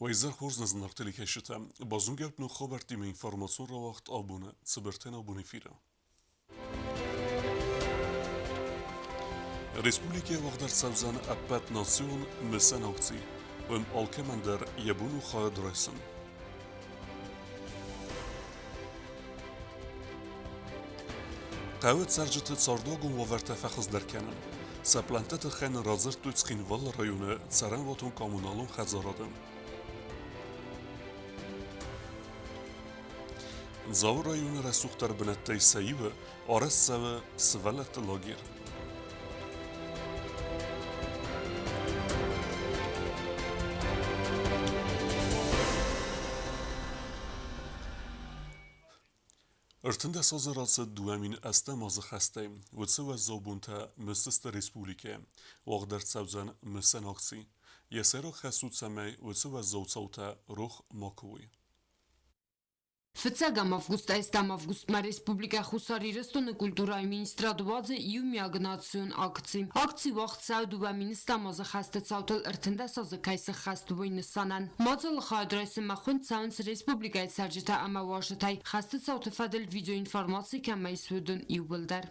Уӕ изӕр хорз, нӕ зынаргъ телекӕсджытӕ! Базонгӕ ног хабӕрттимӕ информацион рауагъд абоны цыбыртӕн абон эфиры. Республикӕйы уагъд ӕрцӕудзӕн ӕппӕтнацион мысӕн акци. Уым алкӕмӕн дӕр йӕ бон у хайад райсын. Хъӕуы цӕрджыты цардуагон уавӕртӕ фӕхуыздӕр кӕнын. Сӕ пълӕнтты тыххӕй радзырдтой Цхинвалы районы цӕрӕнуатон-коммуналон хӕдзарады. Дзауы районы рӕсугъддӕр бынӕттӕй сӕ иуы арӕзт цӕуы сывӕллӕтты лагерь. 13 азы рацыд 2008 азы хӕстӕй. Уыцы уӕззау бонтӕ мысдзысты республикӕйы. Уагъд ӕрцӕудзӕн мысӕн акци. Йӕ сӕйраг хӕс у, цӕмӕй уыцы уӕззау цаутӕ рох макуы уой. Фыццӕгӕм августӕй ӕстӕм августмӕ Республикӕ Хуссар Ирыстоны культурӕйы министрад уадзы иумиаг национ акци. Акци уагъд цӕуы 2007 азы хӕсты цаутыл 13 азы кӕй сыххӕст, уый нысанӕн. Мадзалы хайад райсынмӕ хуынд цӕуынц республикӕйы цӕрджытӕ ӕмӕ уазджытӕй, хӕсты цауты фӕдыл видеоинформаци кӕмӕ ис, уыдон иууылдӕр.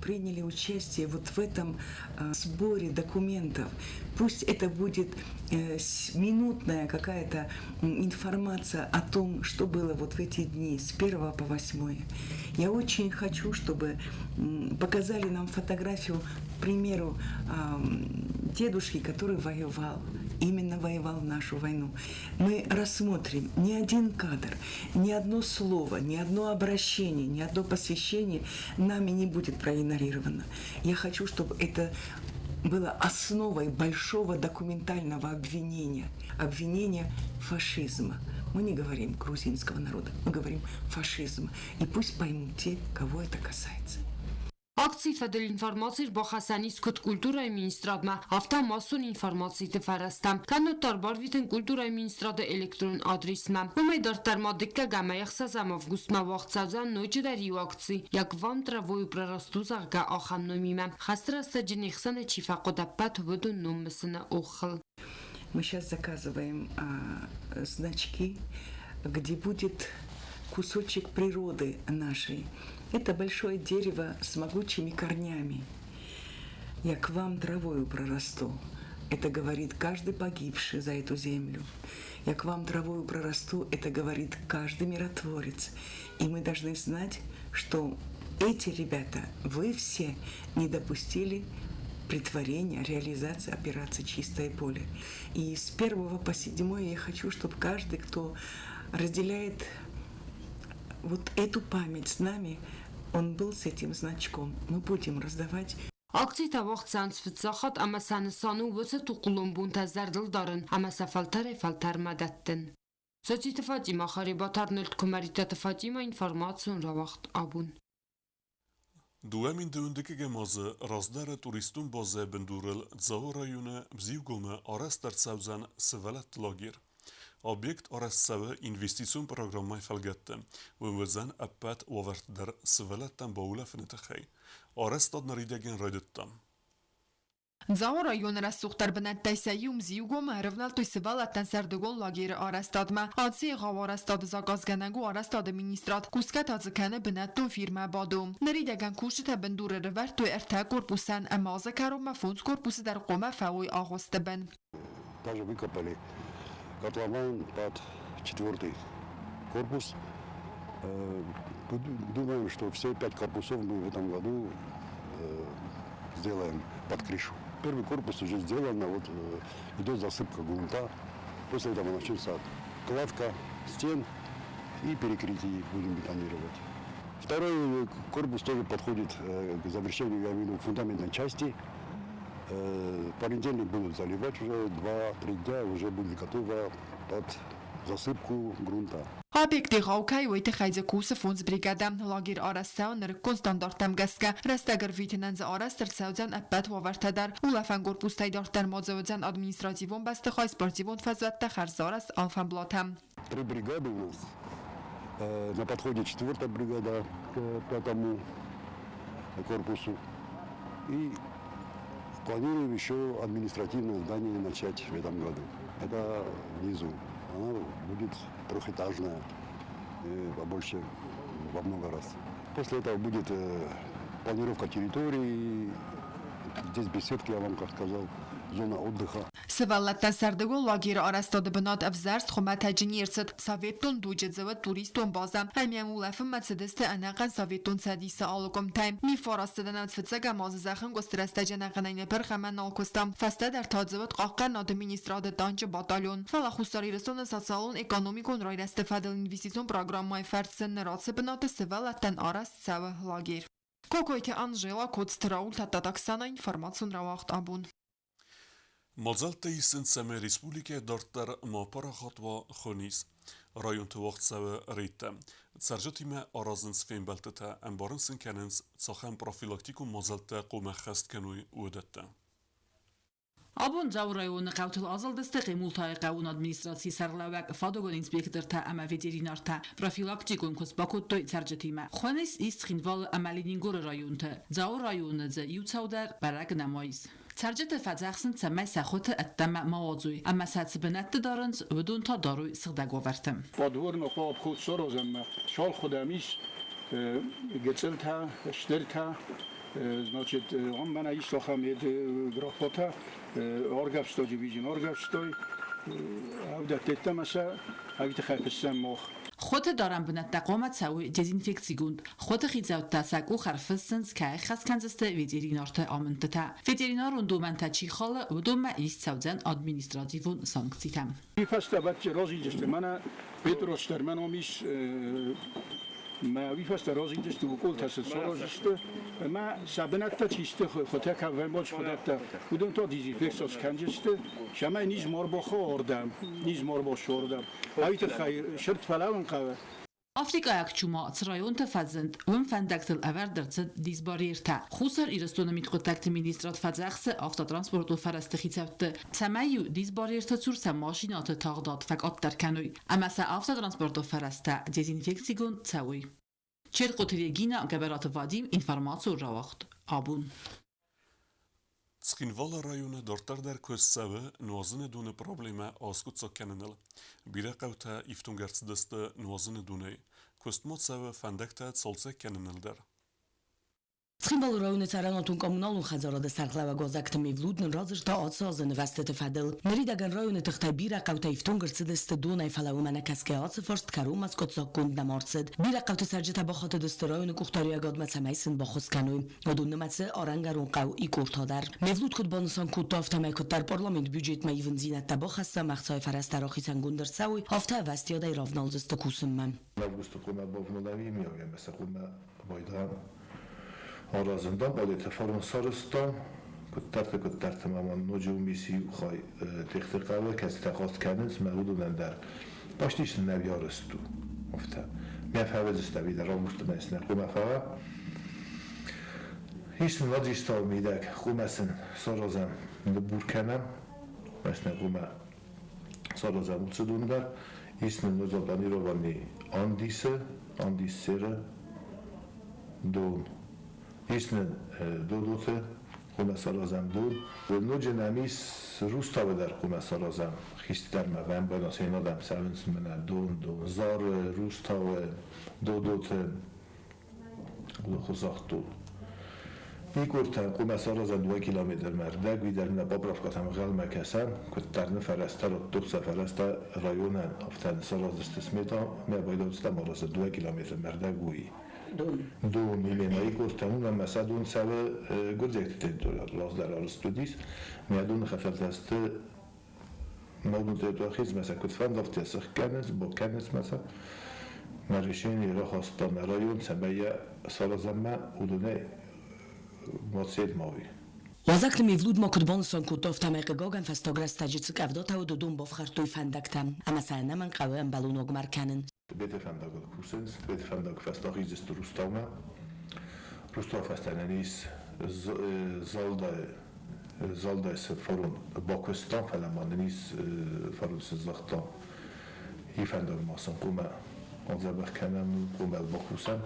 Приняли участие вот в этом сборе документов. Пусть это будет минутная какая-то информация о том, что было вот в эти дни с 1 по 8. Я очень хочу, чтобы показали нам фотографию, к примеру, дедушки, который воевал, именно воевал в нашу войну. Мы рассмотрим ни один кадр, ни одно слово, ни одно обращение, ни одно посвящение нами не будет проигнорировано. Я хочу, чтобы это было основой большого документального обвинения, обвинения фашизма. Мы не говорим грузинского народа, мы говорим фашизм. И пусть поймут те, кого это касается. Акцийы фӕдыл информаци ӕрбахӕссӕн ис куыд культурӕйы министрадмӕ, афтӕ массон информациты фӕрӕзтӕм, кӕннод та ӕрбарвитын культурӕйы министрады электрон адресмӕ. Уымӕй дарддӕр ма дыккаг ӕмӕ ӕхсӕзӕм августмӕ уагъд цӕудзӕн ноджыдӕр иу акци «Я к вам травою прорасту», зӕгъгӕ, ахӕм номимӕ. Хӕсты рӕстӕджы не хсӕны чи фӕхъуыд, ӕппӕт уыдон ном мысыны оххыл. Мы сейчас заказываем значки, где будет кусочек природы нашей. Это большое дерево с могучими корнями. Я к вам травою прорасту. Это говорит каждый погибший за эту землю. Я к вам травою прорасту, это говорит каждый миротворец. И мы должны знать, что эти ребята, вы все не допустили претворения, реализации операции «Чистое поле». И с первого по седьмое я хочу, чтобы каждый, кто разделяет вот эту память с нами, он был с этим значком. Мы будем раздавать. Акцитӕ уагъд цӕуынц фыццаг хатт ӕмӕ сӕ нысан у уыцы тугхъулон бонтӕ зӕрдыл дарын ӕмӕ сӕ фӕлтӕрӕй-фӕлтӕрмӕ дӕттын. Цоциты Фатимӕ, Харебаты Арнольд, Куымӕридтаты Фатимӕ, информацион рауагъд абон. 2011 азы раздӕры туристон базӕйы бындурыл Дзауы районы Бзиугомы арӕзт ӕрцӕудзӕн сывӕллӕтты лагерь. Объект арӕзт цӕуы инвестицион программӕйы фӕлгӕтты. Уым уыдзӕн ӕппӕт уавӕрты дӕр сывӕллӕттӕн баулӕфыны тыххӕй. Арӕзтад ныридӕгӕн райдыдта. Дзауы районы рӕсугъддӕр бынӕттӕй сӕ иу Мзиугомы ӕрывнӕлдтой сывӕллӕттӕн сӕрдыгон лагеры арӕзтадмӕ. Ацы егъау арӕзтады заказгӕнӕг у арӕзтады министрад, кусгӕ та дзы кӕны бынӕттон фирмӕ Бадо. Ныридӕгӕн кусджытӕ бындур ӕрӕвӕрдтой ӕртӕ корпусӕн ӕмӕ азы кӕронмӕ фондз корпусы дӕр хъуамӕ фӕуой агъуысты бын. Также выкопали котлован под четвертый корпус. Думаем, что все пять корпусов мы в этом году сделаем под крышу. Первый корпус уже сделан, вот идет засыпка грунта. После этого начнется кладка стен и перекрытие будем бетонировать. Второй корпус тоже подходит к завершению, я имею в виду, фундаментной части. Понедельник будут заливать уже, 2-3 дня уже будет готово под засыпку грунта. Объекты егъау кӕй уый тыххӕй дзы кусы фондз бригадӕ. Лагерь арӕзт цӕуы нырыккон стандарттӕм гӕсгӕ. Рӕстӕг ӕрвитынӕн дзы арӕзт ӕрцӕудзӕн ӕппӕт уавӕртӕ дӕр. Улӕфӕн корпустӕй дарддӕр ма дзы уыдзӕн административон бӕстыхай, спортивон фӕзуӕттӕ, хӕрзарӕзт алфӕмблатӕ. Три бригады у нас. На подходе четвертая бригада к пятому корпусу. И планируем еще административное здание начать в этом году. Это внизу. Она будет трехэтажная, побольше во много раз. После этого будет планировка территории. Здесь беседки, я вам как сказал, зона отдыха. Сывӕллӕттӕн сӕрдыгон лагеры арӕзтады бынат ӕвзӕрст хуымӕтӕджы не рцыд. Советон дуджы дзы уыд туристон базӕ ӕмӕ йӕм улӕфынмӕ цыдысты ӕнӕхъӕн Советон Цӕдисы алы къуымтӕй. Мифарӕзтадӕн фыццӕгӕм азы зӕххӕнкъуысты рӕстӕджы ӕнӕхъӕнӕй ныпырх ӕмӕ нал куыста. Фӕстӕдӕр та дзы уыд Хъахъхъӕнынады министрады танчы батальон. Фӕлӕ Хуссар Ирыстоны социалон-экономикон райрӕзты фӕдыл инвестицион программӕйы фӕрцы ныр ацы бынаты сывӕллӕттӕн арӕзт цӕуы лагерь. Кокойты Анжела, Коцты Рауль, Тадтаты Оксана, информацион рауагъд абон. Мадзӕлттӕ исынц, цӕмӕй республикӕйы дарддӕр ма парахат уа хонис. Районты уагъд цӕуы рейдтӕ. Цӕрджытимӕ аразынц фембӕлдтытӕ, ӕмбарын сын кӕнынц, цахӕм профилактикон мадзӕлттӕ хъуамӕ ӕххӕст кӕной, уыдӕттӕ. Абон Дзауы районы хъӕутыл азылдысты Хъемултайы хъӕуон администрацийы сӕргълӕууӕг, фадыгон инспектортӕ ӕмӕ ветеринартӕ. Профилактикон куыст бакодтой цӕрджытимӕ. Хонис ис Цхинвалы ӕмӕ Ленингоры районты. Дзауы районы дзы иу цау дӕр бӕрӕг нӕма ис. Цӕрджыты фӕдзӕхсынц, цӕмӕй сӕ хуыты ӕддӕмӕ ма уадзой ӕмӕ сӕ цы бынӕтты дарынц, уыдон та дарой сыгъдӕг уавӕрты. Подворно обход саразӕм цал ис гыццылтӕ, стыртӕ, значит, он мӕнӕ ис ахӕм графотӕ, аргӕвстой дивизион аргӕвстой, ӕвдӕттӕ сӕ ӕгтыхӕй фыссӕм мах. Хуыты дарӕн бынӕттӕ хъуамӕ цӕуой дезинфекцигонд. Хуыты хицӕуттӕ сӕ къух ӕрфыссынц, кӕй хӕс кӕндзысты ветеринарты амындтытӕ. Ветеринарон домӕнтӕ чи халы, уыдонмӕ ист цӕудзӕн административон санкцитӕ. Фӕстӕ бадти разилдзысты мӕнӕ Петрос дӕр мӕ ном ис мӕ уый фӕстӕ разилдзысты уколтӕ сын сараздзысты ӕмӕ сӕ бынӕттӕ чи сты хуытӕ кӕвӕмбоч хуыдӕттӕ уыдон та дезинфекци скӕндзысты цӕмӕй низ ма рбахауа ардӕм низ ма рбассо ардӕм уый тыххӕй сырд фӕлӕууын хъӕуы. Африкӕйаг чума цы районты фӕзынд, уым фӕндӕгтыл ӕвӕрд ӕрцыд дисбарьертӕ. Хуссар Ирыстоны мидхъуыддӕгты министрад фӕдзӕхсы автотранспортон фӕрӕзты хицӕутты, цӕмӕй-иу дисбарьерты цур сӕ машинӕты тагъдад фӕкъаддӕр кӕной ӕмӕ сӕ автотранспортон фӕрӕзтӕ дезинфекцигонд цӕуой. Черкъоты Регина, Гӕбӕраты Вадим, информацион рауагъд абон. Цхинвалы районы дарддӕр дӕр куыст цӕуы нуазыны доны проблемӕ аскъуыддзаг кӕныныл. Бирӕ хъӕутӕ ифтонг ӕрцыдысты нуазыны донӕй. Куыст ма цӕуы фӕндӕгтӕ цалцӕг кӕныныл дӕр. Цхинвалы районы цӕрӕнуатон-коммуналон хӕдзарады сӕргълӕууӕг Уазӕгты Мевлуд нын радзырдта ацы азы нывӕзтыты фӕдыл. Ныридӕгӕн районы тыхтӕй бирӕ хъӕутӕ ифтонг ӕрцыдысты донӕй, фӕлӕ уымӕ нӕкӕсгӕ ацы фарст кӕронмӕ скъуыддзаггонд нӕма ӕрцыд. Бирӕ хъӕуты цӕрджытӕ бахатыдысты районы къухдариуӕгадмӕ, цӕмӕй сын баххуыс кӕной. Уыдон нымӕцы арӕнгӕрон хъӕу Икъорта дӕр. Мевлуд куыд банысан кодта, афтӕмӕй куыддӕр парламент бюджетмӕ ивындзинӕдтӕ бахӕсса ӕмӕ ӕхцайы фӕрӕзтӕ рахицӕнгонд ӕрцӕуой, афтӕ ӕвӕстиатӕй равналдзысты кусынмӕ. Августы хъуамӕ бавналӕм ӕмӕ сӕ хъуамӕ байдайӕм аразын. Дамбалетӕ фарон сарӕзтам, куыддӕрты-куыддӕрты ма мӕм ноджы уым ис иу хай Техты хъӕуы, кӕцытӕ хъаст кӕнынц мӕ уыдонӕн дӕр. Почти сын нӕ арӕзт у, афтӕ. Мӕ фӕвӕдзысты ӕви дӕр августы мӕй сын хъуамӕ фӕуа. Ис сын ладжистауы мидӕг, хъуамӕ сын саразӕм, ныббур кӕнӕм, хъуамӕ хъуамӕ саразӕм уыцы дон дӕр. Ис нын ноджы планировани Андисы, Андиссеры дон. Ис нын Додоты хъуамӕ саразӕм дон. Ноджы нӕм ис Руставы дӕр хъуамӕ саразӕм. Хистӕрмӕ вӕмбӕлон сенадӕм цӕуынц мӕнӕ дон, дон. Зары, Руставы, Додоты хуызагъдтон. Икъортӕн хъуамӕ саразӕм 2 километрмӕ ӕрдӕг, уый дӕр нӕ поправкӕтӕм ӕнхъӕлмӕ кӕсӕм, куыддӕр нӕ фӕрӕзтӕ радтой сӕ фӕрӕзтӕ районӕн, афтӕ нӕ сараздзысты смета, мӕ байдаудзыстӕм аразын 2 километрмӕ ӕрдӕг уый. Дон именно икъортӕн уымӕн ӕмӕ сӕ дон цӕуы гуырдзиӕгты территорийӕ раздӕр арӕзт уыдис, мӕ доны хӕтӕлтӕ сты мӕ территорийы сӕ куыд фӕнды, афтӕ сых кӕнынц, бакӕнынц мӕ сӕ. Мӕ решение рахаста мӕ район, цӕмӕй йӕ саразӕм мӕ уыдонӕй ма уый. Уазӕгты Мевлуд ма куыд банысан кодта, афтӕмӕй хъыгагӕн фӕстаг рӕстӕджы цы къӕвдатӕ уыд, уыдон бафхӕрдтой фӕндӕгтӕ ӕмӕ сӕ ӕнӕмӕнг хъӕуы ӕмбӕлон уагмӕ ӕркӕнын. Тбеты фӕндагыл кусынц, Тбеты фӕндаг фӕстӕ хиздзысты Рустаумӕ. Рустау фӕстӕ нын ис Залдай, Залдай цы фарон бакуыстам, фӕлӕ ма нын ис фарон цы загътам, и фӕндаг ма сын хъуамӕ адзӕбӕх кӕнӕм, хъуамӕ бакусӕм.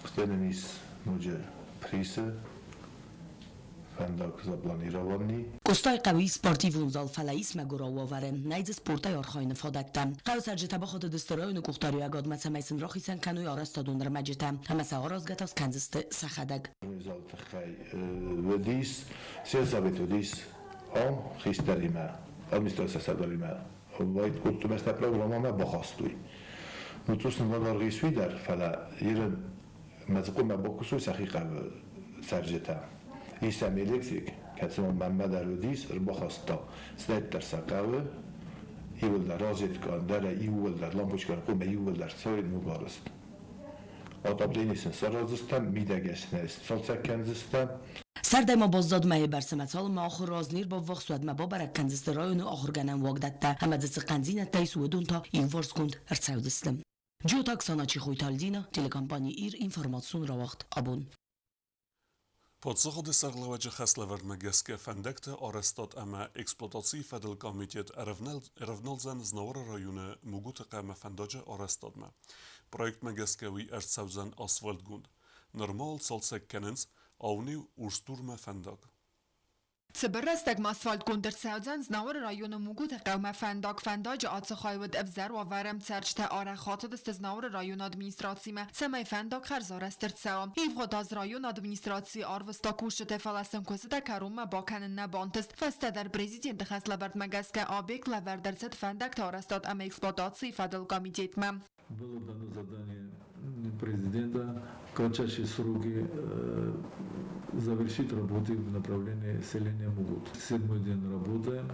Стӕй нын ис ноджы Присы. Фӕндаг запланированный. Къостайыхъӕуы ис спортивон зал, фӕлӕ ис мӕгуырау уавӕры, нӕй дзы спортӕй архайыны фадӕттӕ. Хъӕуы цӕрджытӕ бахатыдысты районы къухдариуӕгадмӕ, цӕмӕй сын рахицӕн кӕной арӕзтадон ӕрмӕджытӕ ӕмӕ сӕ аразгӕ та скӕндзысты сӕхӕдӕг. Залы тыххӕй уыдис, сельсовет уыдис ам хистӕримӕ, администрацийы сӕрдаримӕ. Уайд кодтой бӕстӕ программӕмӕ бахастой. Ну, цъус нын лӕвар ис уый дӕр, фӕлӕ Иры Мӕцыкъомӕ бакусой сӕхи хъӕуы цӕрджытӕ. Ис сӕм электрик, кӕцы мӕнмӕ дӕр уыдис, ӕрбахаста. Цыдӕриддӕр сӕ хъӕуы, иууылдӕр розетка, ӕндӕрӕй иууылдӕр лампочкӕ хъуамӕ иууылдӕр цӕуой ног арӕзт. Отопление сын сараздзыстӕм, мидӕгӕй сын ӕй сцалцӕг кӕндзыстӕм. Сӕрдӕй ма баззад мӕйы бӕрц ӕмӕ цалынмӕ ахуыры аз не рбаввахс, уӕдмӕ бабӕрӕг кӕндзысты районы ахуыргӕнӕн уагдӕттӕ ӕмӕ дзы цы хъӕндзинӕдтӕ ис, уыдон та иуварсгонд ӕрцӕудзысты. Джиоты Оксана, Чехойты Альдина, телекомпани «Ир», информацион рауагъд «Абон». Паддзахады сӕргълӕууӕджы хӕслӕвӕрдмӕ гӕсгӕ фӕндӕгты арӕзтад ӕмӕ эксплуатацийы фӕдыл комитет ӕрӕвналдзӕн Знауыры районы Мугуты хъӕмӕ фӕндаджы арӕзтадмӕ. Проектмӕ гӕсгӕ уый ӕрцӕудзӕн асфальтгонд. Нырма уал цалцӕг кӕнынц Аунеу Урсдурмӕ фӕндаг. Цыбыр рӕстӕгмӕ асфальтгонд ӕрцӕудзӕн Знауыры районы Мугуты хъӕумӕ фӕндаг. Фӕндаджы ацы хай уыд ӕвзӕр уавӕры. Цӕрджытӕ арӕх хатыдысты Знауыры районы администрацимӕ, цӕмӕй фӕндаг хӕрзарӕзт ӕрцӕуа. Ивгъуыд аз районы администрацийы арвыста кусджыты, фӕлӕ сын куыстытӕ кӕронмӕ бакӕнын нӕ бантыст. Фӕстӕдӕр президенты хӕслӕвӕрдмӕ гӕсгӕ объект лӕвӕрд ӕрцыд фӕндӕгты арӕзтад ӕмӕ эксплуатацийы фӕдыл комитетмӕ. Было дано задание президента в кратчайшие сроки завершить работы в направлении селения Мугут. Седьмой день работаем.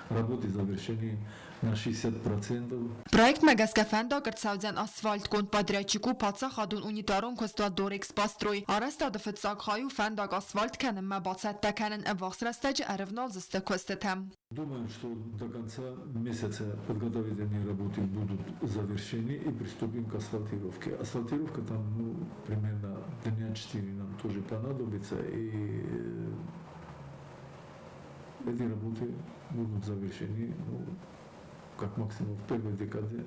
Работы завершены на 60%. Проектмӕ гӕсгӕ фӕндаг ӕрцӕудзӕн асфальтгонд подрядчик у паддзахадон унитарон куыстуат Дорэкспострой. Арӕзтады фыццаг хай у фӕндаг асфальт кӕнынмӕ бацӕттӕ кӕнын, ӕввахс рӕстӕджы ӕрывналдзысты куыстытӕм. Думаем, что до конца месяца подготовительные работы будут завершены и приступим к асфальтировке. Асфальтировка там, ну, примерно дня 4 нам тоже понадобится, и эти работы будут завершены, ну, как максимум в первой декаде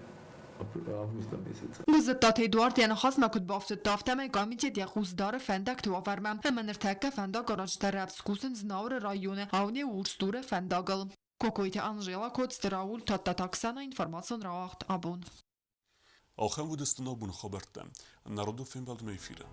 августа месяца. Гуыззыдтаты Эдуард йӕ ныхасмӕ куыд бафтыдта, афтӕмӕй комитет йӕ хъус дары фӕндӕгты уавӕрмӕ ӕмӕ ныртӕккӕ фӕндагаразджытӕ рӕвдз кусынц Знауыры районы Аунеу Урсдуры фӕндагыл. Кокойты Анжела, Коцты Рауль, Тадтаты Оксана, информацион рауагъд «Абон». Ахӕм уыдысты ногбоны хабӕрттӕ. Народон фембӕлдмӕ эфиры.